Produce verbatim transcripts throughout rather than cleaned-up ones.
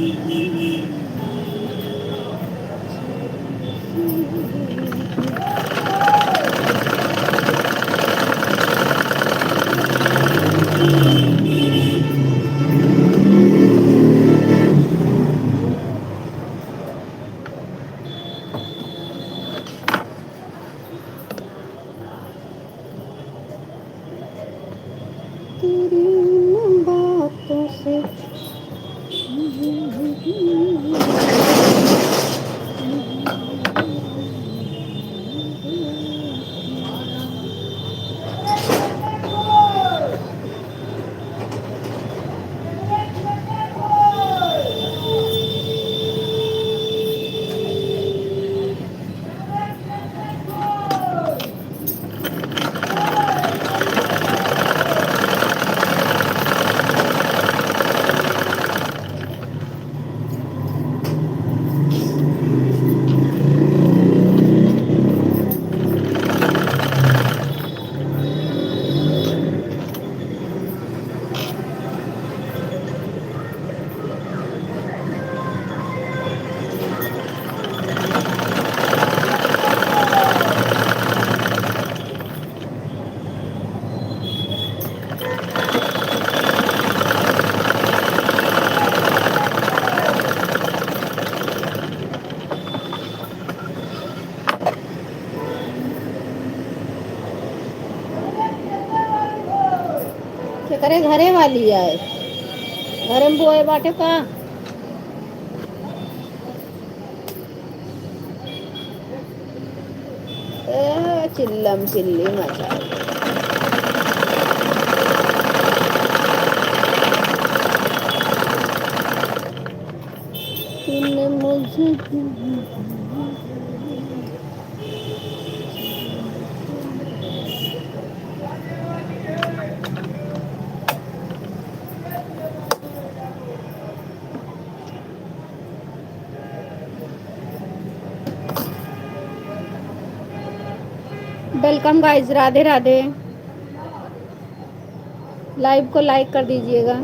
तेरी इन बातों से। केकरे घरे वाली आए? घरे में बोए बाटे का? ए, चिल्लम चिल्ली मचा दे। तूने मुझे Welcome guys, राधे राधे। Live को like कर दीजिएगा।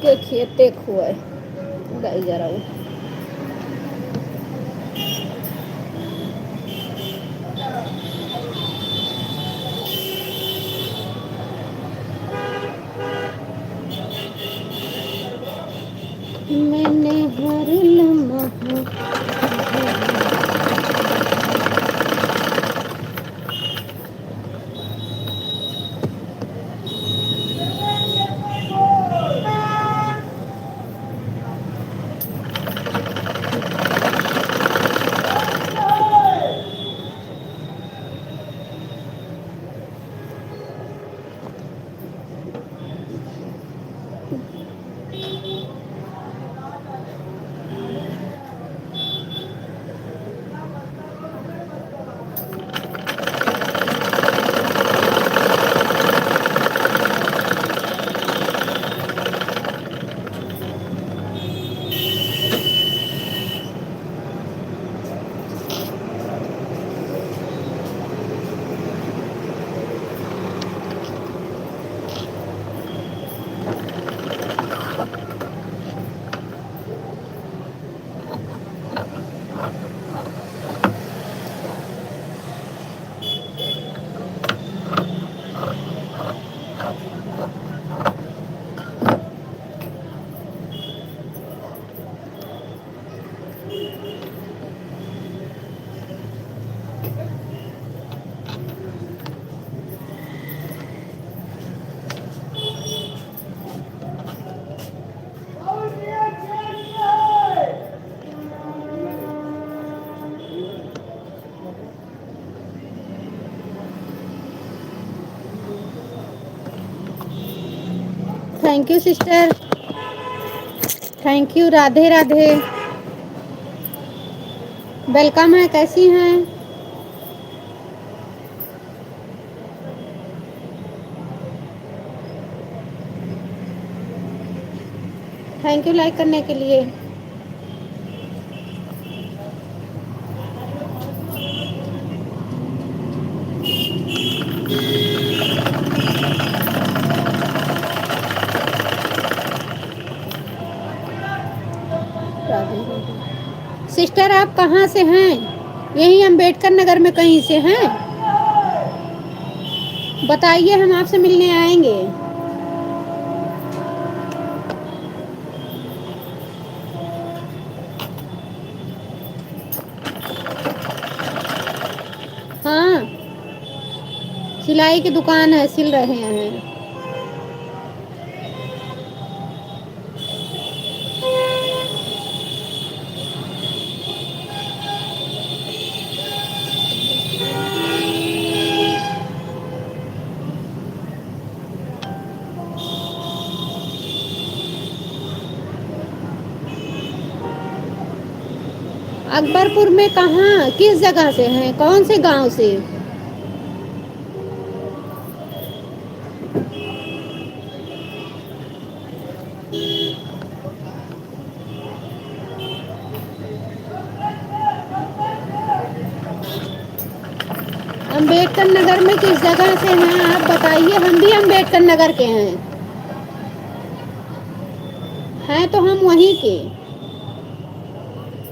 के खेते खुआए गाई जराऊ। मैंने हर लम्हा Thank you sister, thank you। राधे राधे, welcome है, कैसी हैं? Thank you like करने के लिए। Sister, आप कहाँ से हैं? यहीं अम्बेडकर नगर में कहीं से हैं? बताइए, हम आपसे मिलने आएंगे। हाँ, सिलाई की दुकान है, सिल रहे हैं। अकबरपुर में कहाँ, किस जगह से हैं, कौन से गांव से? अम्बेडकर नगर में किस जगह से हैं आप बताइए, हम भी अम्बेडकर नगर के हैं, हैं तो हम वहीं के,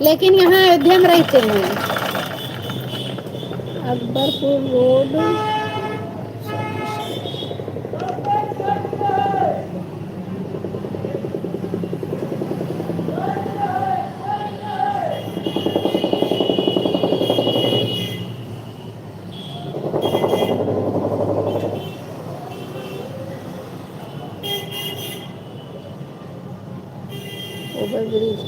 लेकिन यहाँ अयोध्या में रहते हैं। अकबरपुर रोड। Over bridge।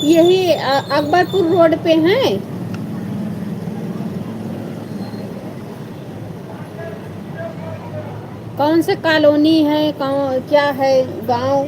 यही, अ, अकबरपुर रोड पे हैं। कौन से कॉलोनी है, कौन, क्या है गांव?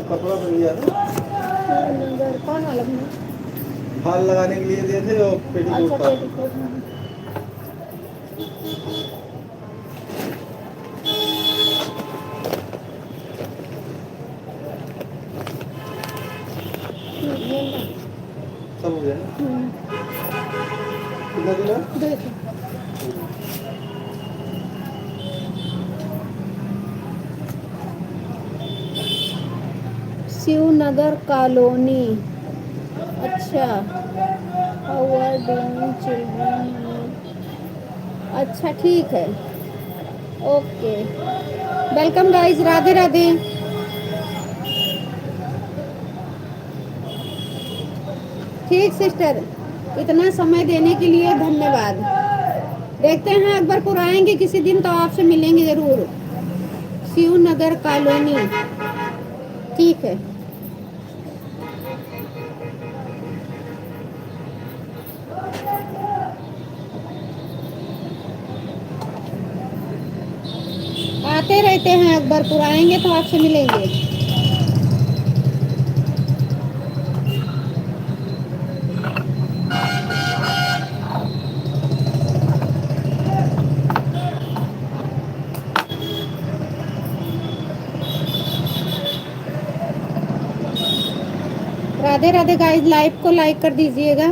कपड़ा बढ़िया है। कौन वाला भैया? फाल लगाने के लिए दिए थे और पेटीकोट अच्छा, का। पेटीकोट, हाँ। हम्म, ये लो। सब हो गया ना? हम्म। कितना देना? दो सौ। शिवनगर कॉलोनी। अच्छा। How are doing children? अच्छा, ठीक है, OK। Welcome guys, राधे राधे। ठीक sister, इतना समय देने के लिए धन्यवाद। देखते हैं, अकबरपुर आएंगे किसी दिन तो आपसे मिलेंगे ज़रूर। शिव नगर कॉलोनी, ठीक है। आते रहते हैं, अकबरपुर आएंगे तो आपसे मिलेंगे। राधे राधे guys, live को like कर दीजिएगा।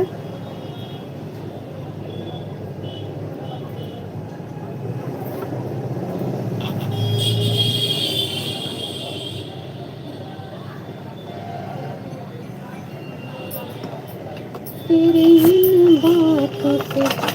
तेरी इन बातों से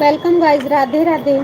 Welcome guys, राधे राधे।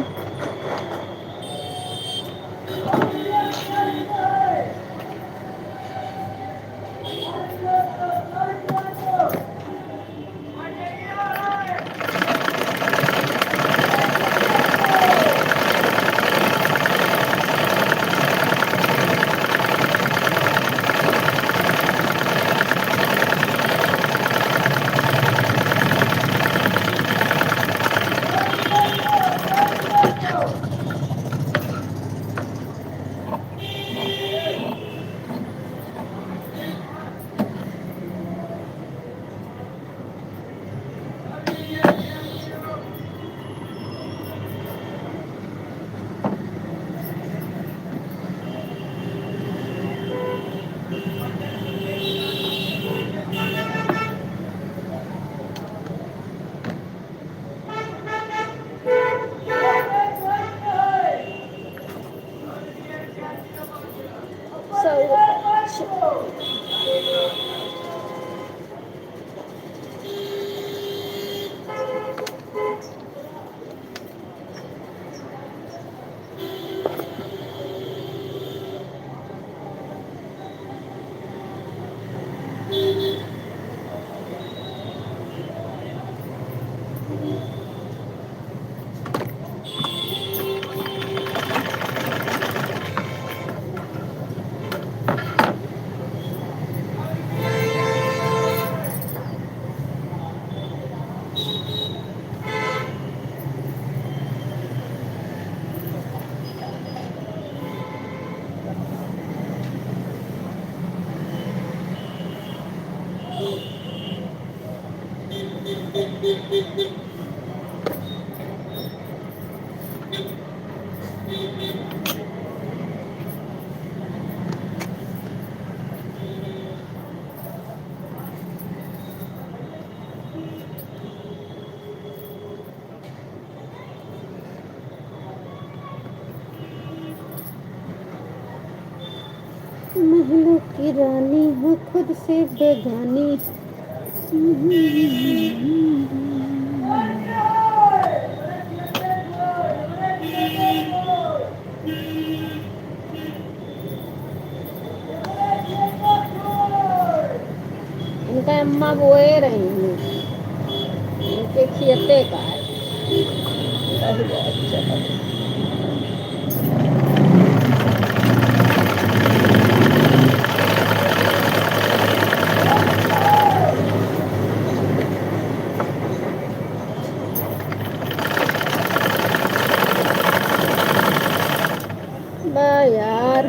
दिलों की रानी हूँ, खुद से बेगानी। इनका अम्मा बोए रही हैं, इनके खेते का है। बा यार।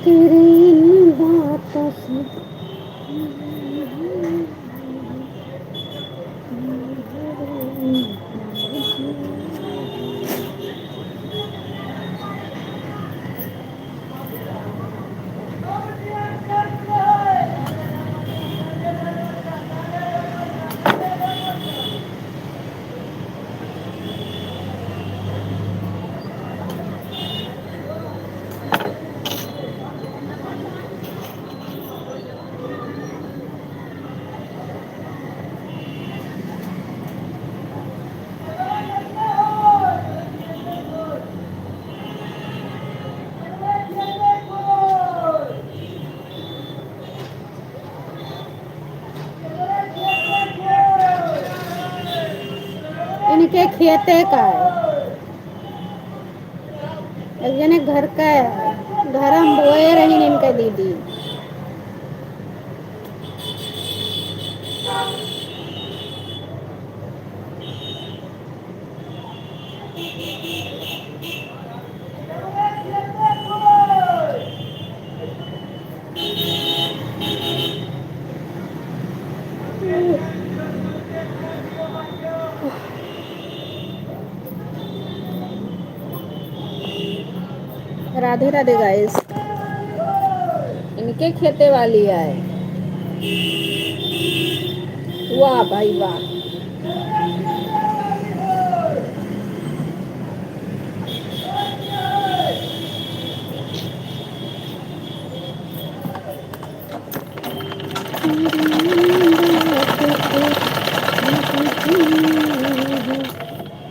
तेरे इन बातों से इनके खेते का है, एक जने घर का है, घर हम बोए रही इनके दीदी। राधे राधे गाइस। इनके खेते वाली आए। वाह भाई वाह।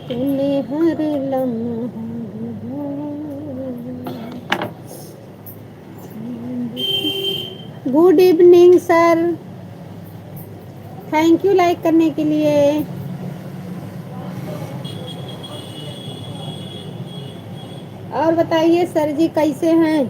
तूने हर लम्हा Good evening sir। Thank you like करने के लिए। और बताइए सर जी कैसे हैं?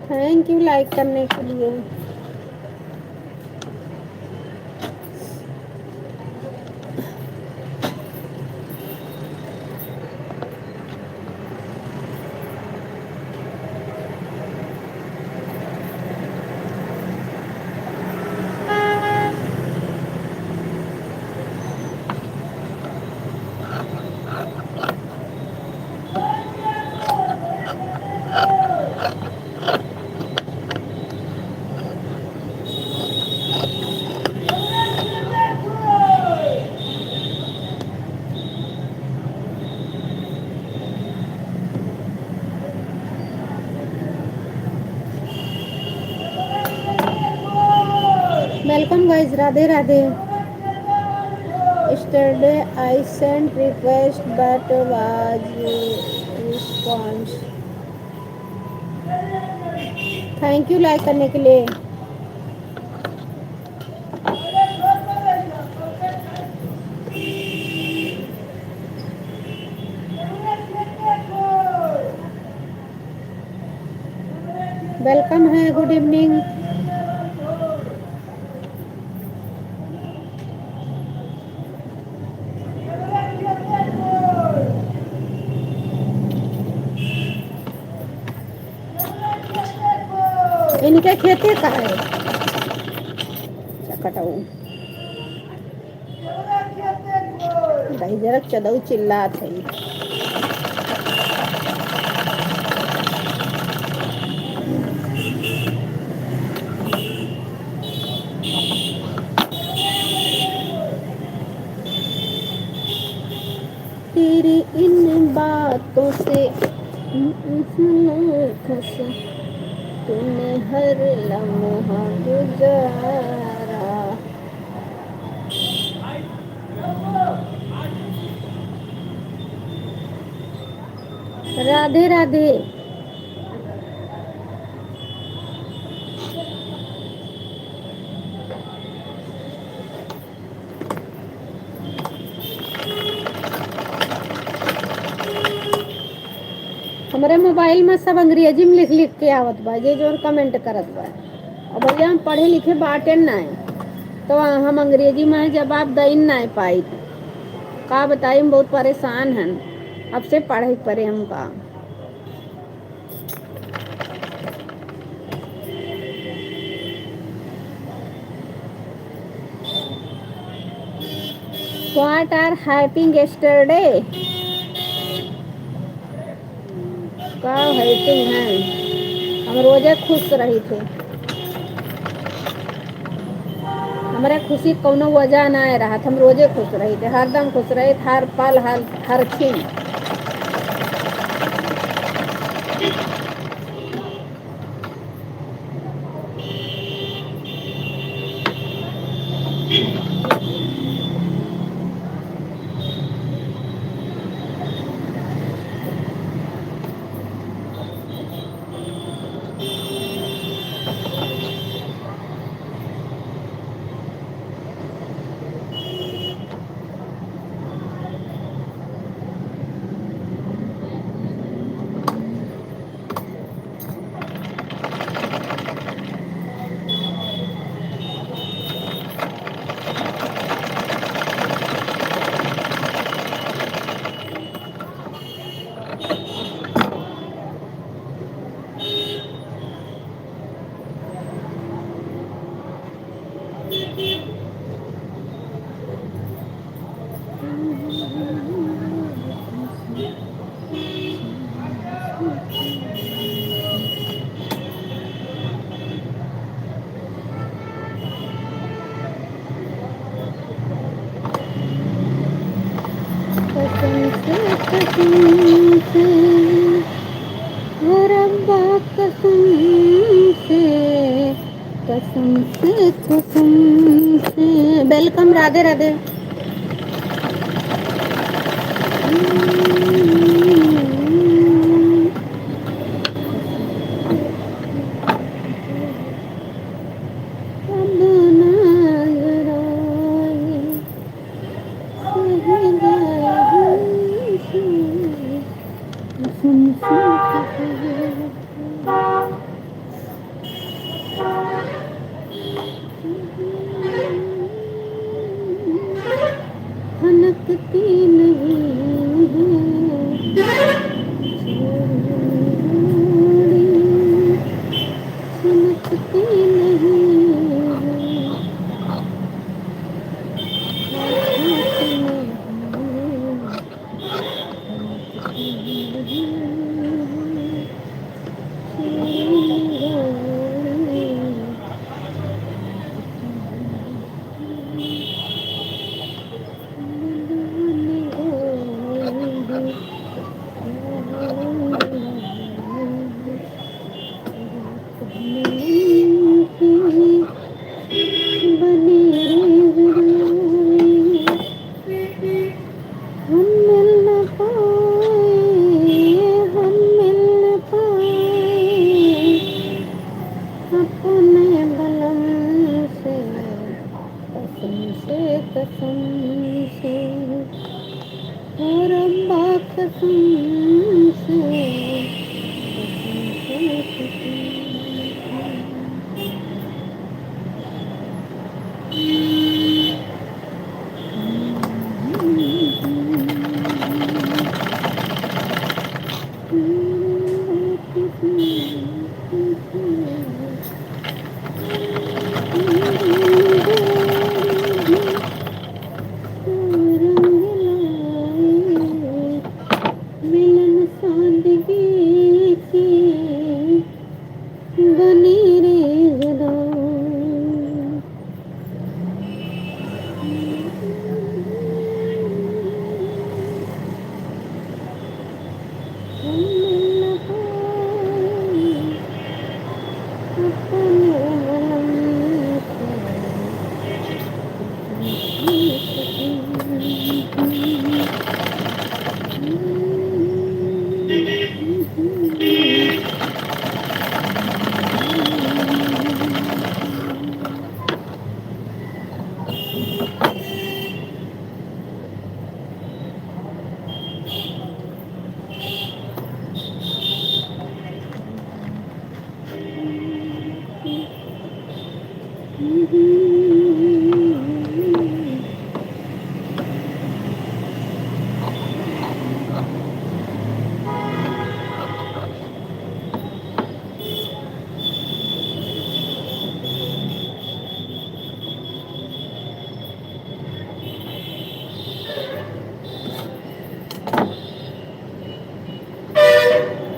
Thank you like करने के लिए। Welcome guys, राधे राधे। Yesterday I sent request but was response। Thank you like करने के लिए। Welcome है, good evening। इनके खेते का है चकटाऊ। भाई जरा चदऊ चिल्लात है। तेरी इन बातों से तूने हर लम्हा गुजारा। राधे राधे। हमरे मोबाइल में सब अंग्रेजी में लिख लिख के आवत बा, जे जोर comment करत बा। अब भैया हम पढ़े लिखे बाटे नाय, तो हम अंग्रेजी में जवाब दइन नाय पाई। का बताई, हम बहुत परेशान हन, अब से पढ़े के पड़े हमका। What are happening yesterday? का happening है? हम रोजे खुश रही थे। हमरे खुशी क कउनो वजह नाय रहत, हम रोजे खुश रही थे, हरदम खुश रही थे, हर पल, हर, हर क्षण। कसम से, कसम से। Welcome, राधे राधे। अब ना जराए, सह जाए हमसे, कसम से, कसम से। हनकती नहीं है, छोड़ी, सनकती नहीं है। हम मिल न पाए, हम मिल न पाए अपने बलम से, कसम से, कसम से, ओ रब्बा कसम से, कसम से, कसम से। मिलन सादगी की बनी रे जुदा।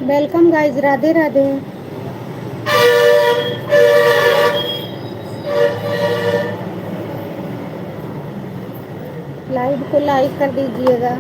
Welcome guys, राधे राधे। Live को like कर दीजिएगा।